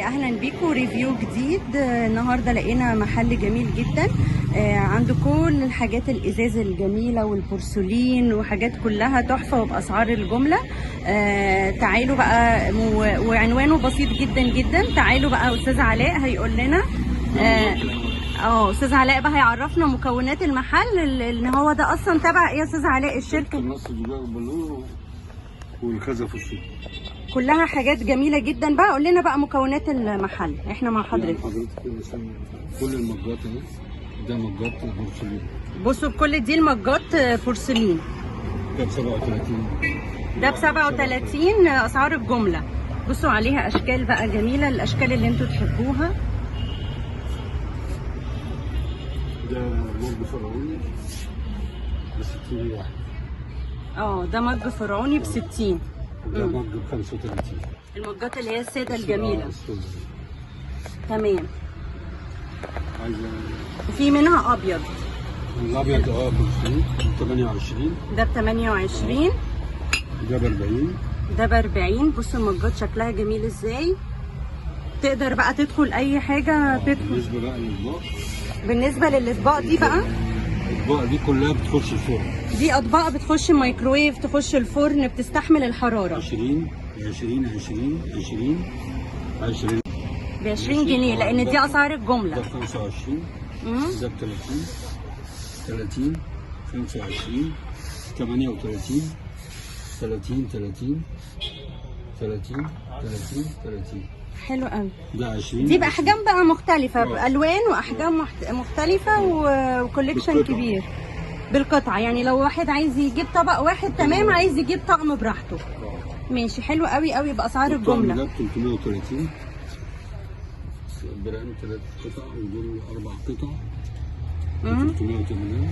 اهلا بيكم. review جديد. النهارده لقينا محل جميل جدا، عنده كل الحاجات الازاز الجميلة والبورسلين وحاجات كلها تحفة وباسعار الجملة. تعالوا بقى، وعنوانه بسيط جدا جدا. تعالوا بقى، استاذ علاء هيقول لنا. استاذ علاء بقى هيعرفنا مكونات المحل، ان هو ده اصلا تبع ايه يا استاذ علاء؟ الشركة نص زجاج بلور والخزف الصوت، كلها حاجات جميلة جدا. بقى قول لنا بقى مكونات المحل، احنا مع حضرتك. يعني حضرتك مثلا كل المجات اهي، ده مجات بورسلين. بصوا كل دي المجات بورسلين. ده ب 37. ده ب 37 اسعار الجملة. بصوا عليها اشكال بقى جميلة، الاشكال اللي انتوا تحبوها. ده مج فرعوني ب 60 واحد. ده مج فرعوني ب 60. ده مج ب 35. المجات اللي هي السادة الجميلة. تمام. عايزه وفي منها ابيض. الابيض ب 28. ده ب 28. ده ب 40. ده ب 40. بصوا المجات شكلها جميل ازاي. تقدر بقى تدخل اي حاجة تدخل. بالنسبة بقى للاطباق، بالنسبة للاطباق دي بقى، الاطباق دي كلها بتخش الفرن. دي اطباق بتخش الميكروويف، تخش الفرن، بتستحمل الحرارة. 20 20 20 20 20 ب 20 جنيه، لان دي اسعار الجملة. ده ب 25. ده ب 30 30 25 38 30 30 30 30 30. حلو قوي. ده 20. دي باحجام بقى مختلفة، بالوان واحجام مختلفة و collection كبير بالقطعه. يعني لو واحد عايز يجيب طبق واحد تمام، عايز يجيب طقم براحته. ماشي، حلو قوي قوي باسعار الجملة. ده ب 330 برام، 3 قطع ودول 4 قطع. 380.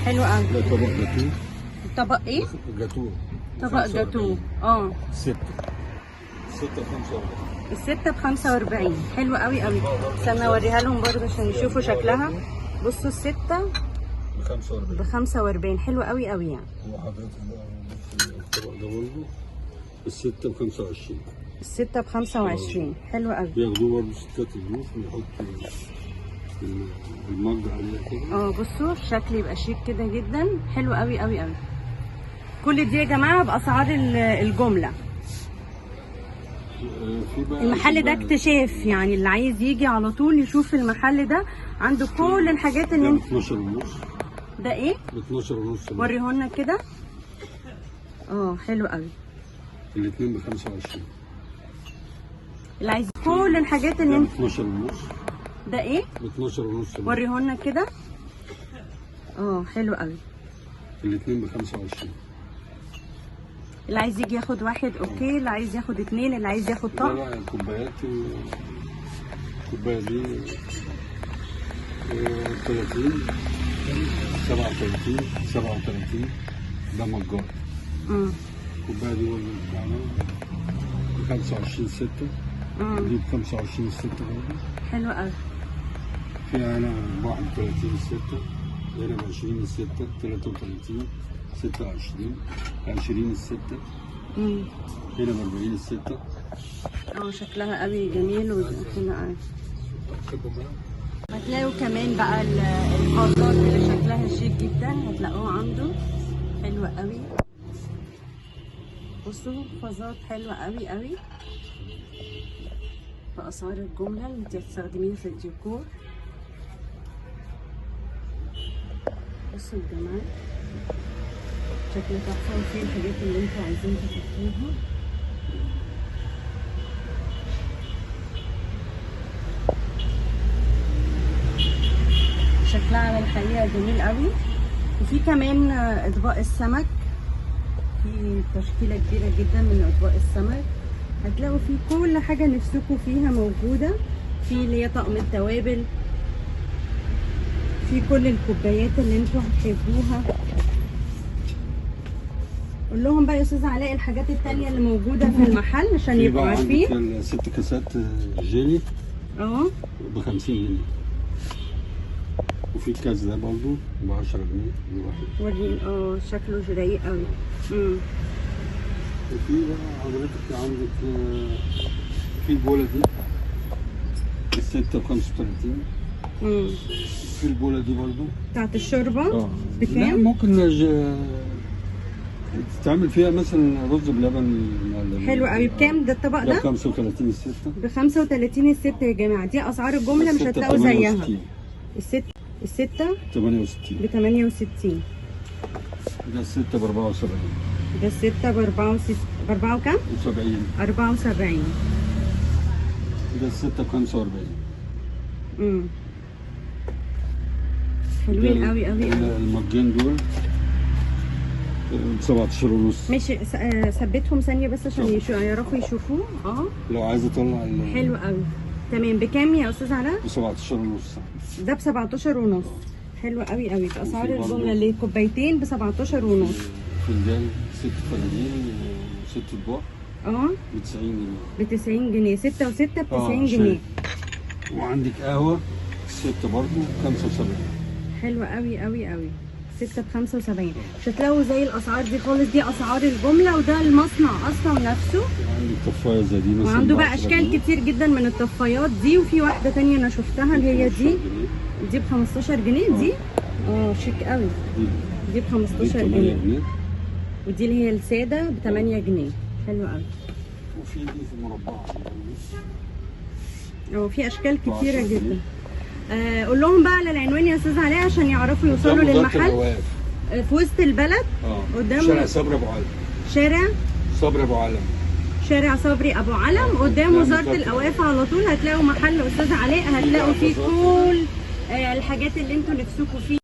حلو قوي. ده طبق جاتوه. طبق ايه؟ جاتوه. طبق جاتوه. 6 6 45. الستة ب 45. حلو قوي قوي. استنى اوريها لهم برضه عشان يشوفوا شكلها. بصوا الستة ب 45. ب 45. حلو قوي قوي يعني. وحضرتك بقى الطبق ده برضه الستة ب 25. الستة ب 25. حلو قوي. بياخدوه برضه ستات الضيوف ويحطوا المج عليها كده. بصوا الشكل يبقى شيك كده جدا. حلو قوي قوي قوي. كل دي يا جماعة بأسعار الجملة. المحل ده اكتشاف، يعني اللي عايز يجي على طول يشوف المحل ده، عنده كل الحاجات اللي انت. 12 ونص. ده ايه؟ ب 12 ونص. وريهولنا كده. حلو قوي. الاثنين ب 25. اللي عايز كل الحاجات اللي انت. 12 ونص. ده ايه؟ ب 12 ونص. وريهولنا كده. حلو قوي. الاثنين ب 25. اللي عايز يجي ياخد واحد okay، اللي عايز ياخد اتنين، اللي عايز ياخد طقم. ده بقى الكوبايات. الكوباية دي 30 37 37. ده مجات. الكوباية دي برضه ب 25 6. دي ب 25 6 برضه. حلو قوي. في هنا 31 6، هنا ب 20 6، 33 26 20 6، هنا ب 40 6. شكلها قوي جميل وحلو قوي. هتلاقوا كمان بقى الفازات اللي شكلها شيك جدا، هتلاقوه عنده. حلوة قوي. بصوا فازات حلوة قوي قوي بأسعار الجملة اللي انت هتستخدميها في الديكور. بصوا الجمال، شكل تحفة، وفيه الحاجات اللي انتوا عايزين تحطوها. شكلها على الحقيقة جميل قوي. وفي كمان اطباق السمك، في تشكيلة كبيرة جدا من اطباق السمك. هتلاقوا فيه كل حاجة نفسكم فيها موجودة. في اللي هي طقم التوابل، في كل الكوبايات اللي انتوا هتحبوها. قول لهم بقى يا استاذ علاء الحاجات التانية اللي موجودة في المحل عشان يبقوا عارفين. 6 كاسات جيلي ب 50 جنيه. وفي الكاس ده برضه ب 10 جنيه الواحد. وريني. شكله رايق قوي. وفي بقى حضرتك عندك في في البوله دي الستة ب 35. في البوله دي برضو بتاعت الشوربة. لا بكام؟ ممكن تتعمل فيها مثلا رز بلبن مع الليمون. حلو قوي. بكام ده الطبق ده ده؟ ب 35 الستة. ب 35 الستة يا جماعة، دي اسعار الجملة مش الستة هتلاقوا زيها. 68. الستة 68. ب 68. ده الستة ب 74. ده الستة ب 64، ب 4 وكام؟ 70. 74. ده الستة ب 45. حلوين قوي قوي قوي. المجين دول ب 17 ونص. ماشي، ثبتهم ثانية بس عشان يعرفوا يشوفوه. لو عايز اطلع حلو قوي. تمام. بكام يا استاذ علاء؟ ب 17 ونص. ده ب 17 ونص. حلو قوي قوي. باسعار وفي برضه الجملة اللي كوبايتين ب 17 ونص. فنجان 6 فناجين وست اطباق ب 90 جنيه. ب 90 جنيه. 6 و6 ب 90 شاي. جنيه. وعندك قهوة 6 برضه 75. حلو قوي قوي قوي. 6 ب 75. مش هتلاقوا زي الاسعار دي خالص، دي اسعار الجملة وده المصنع اصلا نفسه. وعندك طفايه زي دي مثلا وعنده بقى ب 10 اشكال جنيه. كتير جدا من الطفايات دي. وفي واحدة تانية انا شفتها اللي هي 15 دي، جنيه. دي ب 15 جنيه دي. شيك قوي. دي دي ب 15 8 جنيه. جنيه. ودي اللي هي السادة ب 8 جنيه. حلو قوي. وفي دي في مربعه. وفي اشكال كتيرة 10 جدا. جنيه. قول لهم بقى على العنوان يا استاذ علاء عشان يعرفوا يوصلوا قدام وزارة للمحل. الأوقاف. في وسط البلد. قدام شارع صبري ابو علم. شارع صبري ابو علم. شارع صبري ابو علم قدام وزارة الاوقاف على طول. هتلاقوا محل استاذ علاء، هتلاقوا فيه كل الحاجات اللي انتوا نفسكم فيها.